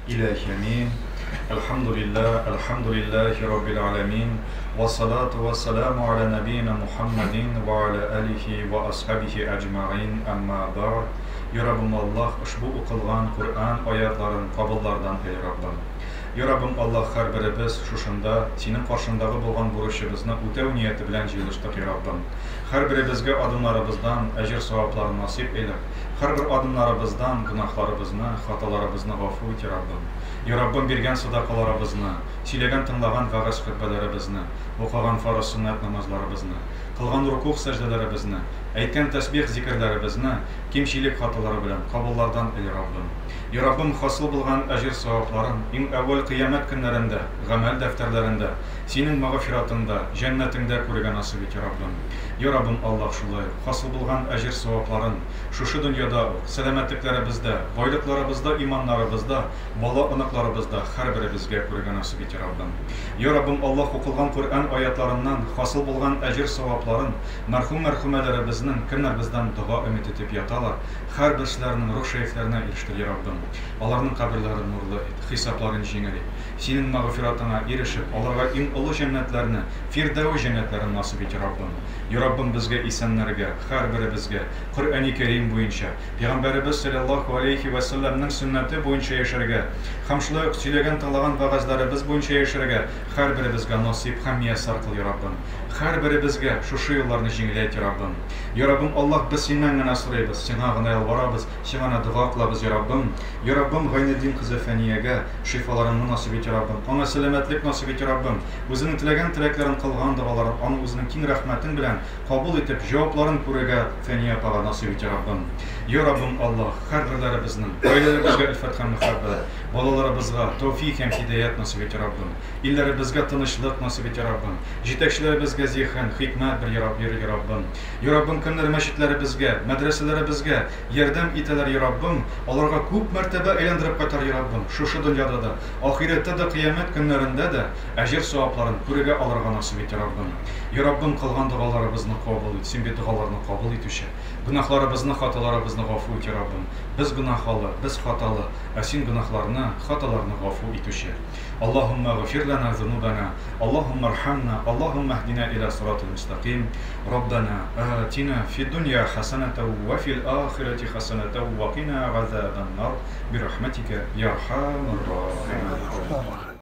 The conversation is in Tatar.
Илаһи амин. Әлхәмдүлилләһ, әлхәмдүлилләһи раббил галәмин, вассалату вассаламу аля нәбиина Мухаммадин ва аля алихи ва асхабихи әҗмәгыйн, әмма бәгъд. Я Раббым Аллаһ, ошбу укылган Коръән аятларын кабуллардан әй Раббым. Я Раббым Аллаһ, һәрберебез шушында Синең каршыңдагы булган бурычыбызны үтәү нияте белән җыелыштык, я Раббым. Һәрберебезгә адымнарыбыздан әҗер-савапларын насыйп әйләп, һәрбер адымнарыбыздан гөнаһларыбызны, хаталарыбызны гафу ит, я Раббым. Я Раббым, биргән садакаларыбызны, сөйләгән-тыңлаган вәгазь-хөтбәләребезне, укыган фарыз-сөннәт намазларыбызны, кылган рукугъ-сәҗдәләребезне, әйткән тәсбих-зикерләребезне кимчелек-хаталары белән кабуллардан әй, Раббым. Я Раббым, хасыл булган әҗер-савапларын иң әүвәл кыямәт көннәрендә, гамәл дәфтәрләрендә, Синең мәгъфиратыңда, җәннәтеңдә күрергә насыйп ит, я Раббым. Я Раббым Аллаһ, шулай ук, хасыл булган әҗер-савапларын шушы дөньяда ук, сәламәтлекләребездә, байлыкларыбызда, иманнарыбызда, бала-оныкларыбызда һәрберебезгә күрергә насыйп ит, я Раббым. Я Раббым Аллаһ, укылган Коръән аятларыннан хасыл булган әҗер-савапларын мәрхүм-мәрхүмәләребезнең, кемнәр бездән дога өмет итеп яталар, һәрберселәренең рух шәрифләренә ирештер, я Раббым. Аларның каберләрен нурлы ит, хисапларын җиңел ит. Синең мәгъфиратыңа ирешеп, аларга иң олы җәннәтләрне, Фирдәвес җәннәтләрен насыйп ит, я Раббым. Я Раббым, безгә исәннәргә, һәрберебезгә, Коръәни Кәрим буенча, Пәйгамбәребез салләллаһу аләйһи вә сәлләмнең сөннәте буенча яшәргә һәм шулай ук сөйләгән-тыңлаган вәгазьләребез буенча яшәргә һәрберебезгә насыйп һәм мияссар кыл, я Раббым. Һәрберебезгә шушы юлларны җиңеләйт, я Раббым. Я Раббым Аллаһ, без Синнән генә сорыйбыз, Сиңа гына ялварабыз, Сиңа гына дога кылабыз, я Раббым. Я Раббым, Гайнетдин кызы Фәниягә шифаларыңны насыйп ит, я Раббым. Аңа сәламәтлек насыйп ит, я Раббым. Үзенең теләгән теләкләрен, кылган догаларын, аны Үзенең киң рәхмәтең белән кабул итеп, җавапларын күрергә Фәния апага насыйп ит, я Раббым. Я Раббым Аллаһ, һәрберләребезнең гаиләләребезгә өлфәт һәм мәхәббәт, балаларыбызга тәүфик һәм һидаять насыйп ит, я Раббым. Илләребезгә тынычлык насыйп ит, я Раббым. Җитәкчеләребезгә зиһен, хикмәт бир, я Раббым. Я Раббым, кемнәр мәчетләребезгә, мәдрәсәләребезгә ярдәм итәләр, я Раббым, аларга күп мәртәбә әйләндереп кайтар, я Раббым, шушы дөньяда да, ахирәттә дә, кыямәт көннәрендә дә әҗер-савапларын күрергә алырга насыйп ит, я Раббым. Я Раббым, кылган догаларыбызны кабул ит, Син бит догаларны кабул итүче. Гөнаһларыбызны, хаталарыбызны гафу ит, я Раббым. Без гөнаһалы, без хаталы, ә Син гөнаһларны, хаталарны гафу итүче. Аллаһуммә гфир ләнә зунубәнә, Аллаһуммә рхәмнә, Аллаһуммә һдинә илә сиратил мөстәкыйм. Раббәнә атина фид-дөнья хәсәнәтәү вә фил ахирәти хәсәнәтәү вә кина газабән-нар бирахмәтикә йә архәмәр рахимин.